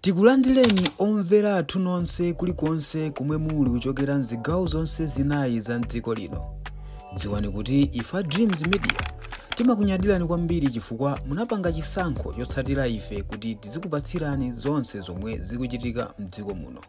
Tikulandireni omvera athu nonse kulikonse kumwe muli kuchokera mzigawo zonse zinayi za mdziko lino. Dziwani kuti ifa Dreams Media timakunyadirani kwambiri chifukwa munapanga chisankho chotsatira ife kuti tizikupatsirani zonse zomwe zikuchitika mdziko muno.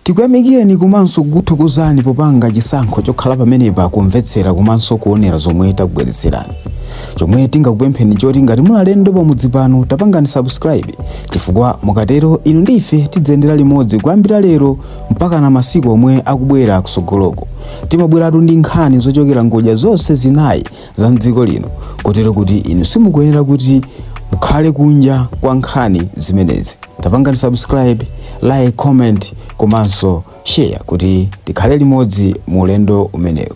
Tikuyamikeni komanso kukuthokozani popanga chisankho chokhala pamenepa kumvetsera komanso kuonera zomwe takubweretserani. Chomwe tingakupempheni choti ngati muli alendo pamudzi pano, tapangani subscribe, chifukwa mukatero inu ndi ife tidzayendera limodzi kuyambira lero mpaka na masiku omwe akubwera kusogoloko. Timabweratu ndi nkhani zochokera ngodya zonse zinayi za mdziko lino, kotero kuti inu simukuyenera kuti mukhale kunja kwa nkhani zimenezi. Tapangani subscribe, like, comment komanso share kuti tikhale limodzi mu ulendo umenewu.